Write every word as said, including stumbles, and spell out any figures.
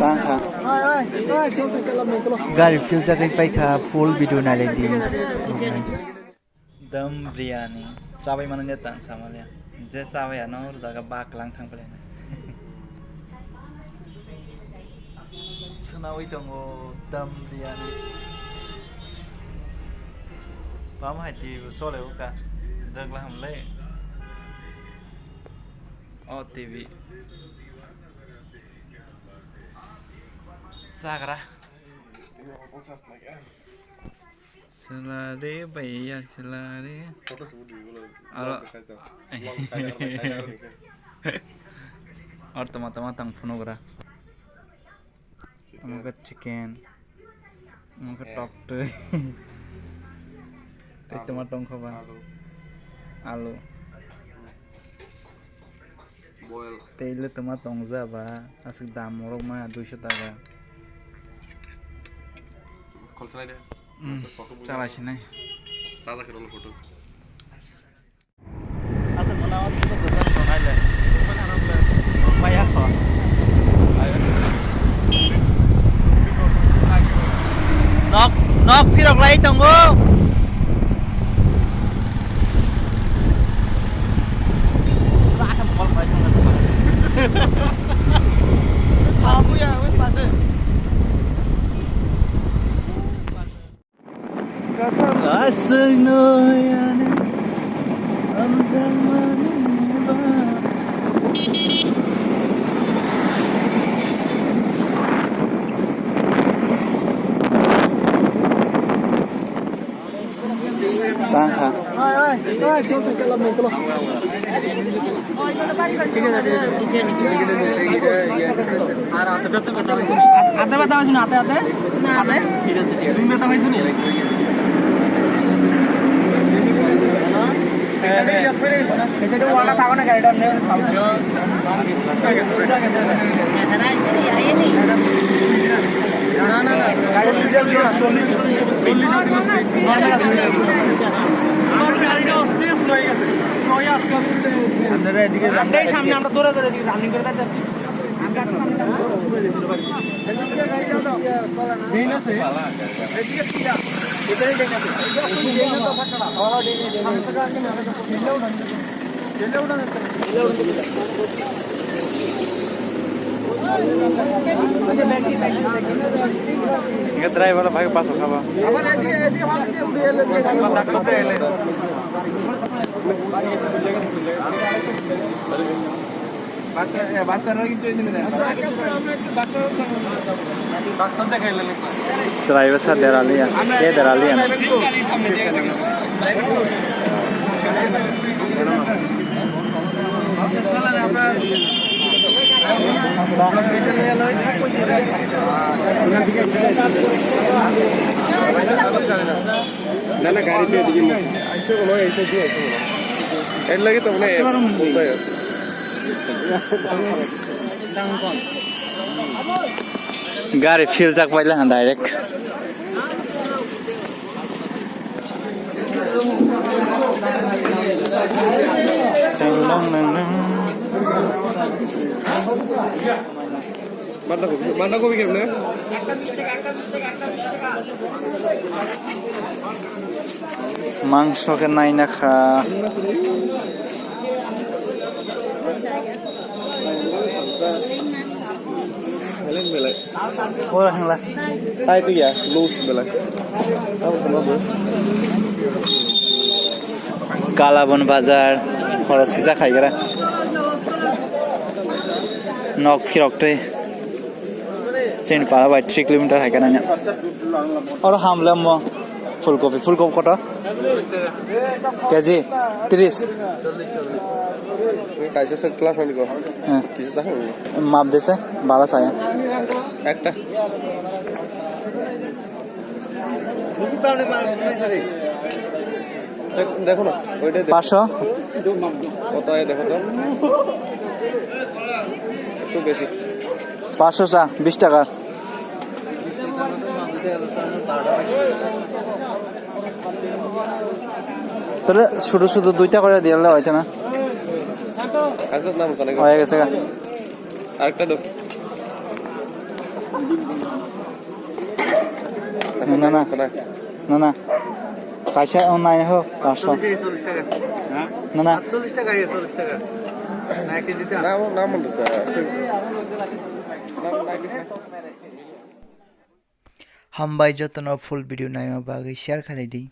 Tang kha. Gari fill jagwi paikha, full video nailai di. Dum biryani. Chabai mano ne tang samaliya. Je chabai ano jaga baklang thang pale. Sanawi tongo dum biryani. Pam hai T V bo sole uka. Jagla hamle. O T V. Sagra. Salary bai ya salary. Aro. Or tama tama tang phunukra. Omo khe chicken. Omo khe tok twi. Tei tama tong kha ba? Alu. Alu. Boil. Tei le tama tong ja ba? Aswk dam rok ma duiso taka. Khol chalai de. Photo chalai sinai. Sada khe rolo photo. Nok, nok phirok lai tongo. Aswkno yani hamjakmani ba. Tang kha. সামনে আমরা দৌড়ে দৌড়ে এদিকে রানিং করে যাচ্ছি। Driver bhai paso khaba. Chwraibo sa deraliya, tei deraliya. Na, na, gari de, de, de. Aise bolo, aise de, aise bolo. Er lagi to bole, bole. Gari fill jak paila han direct. Tang, tang, tang, tang. Bandakobi, bandakobi kemne? Mangso khe naina kha. Ora hangla. Tai tu ya, loose belai. Kalabon bazar, khoros kisa khaigra. Nok phirok twi. Chini para bai three kilometer hai kana nya. Oro hamle mo phulkopi, phulkopi koto? K G tris. Kaisa se class ani ko. Kisa ta. Map dese, bara saya. Ekta. দেখো না, ওইটাই দেখো। পাঁচশো? কত হয় দেখো তো। একটু বেশি। পাঁচশো চা, বিশ টাকার। তাহলে শুধু শুধু দুইটা করে দিলে হইতো না? আচ্ছা, নাম কোনে? হয়ে গেছে গা। আরেকটা দাও। Na, na, na. Na, na. Kaisa, o, nai ho, paanch sho. Na, na. Hambai jotono full video naima bagwi share khalai di.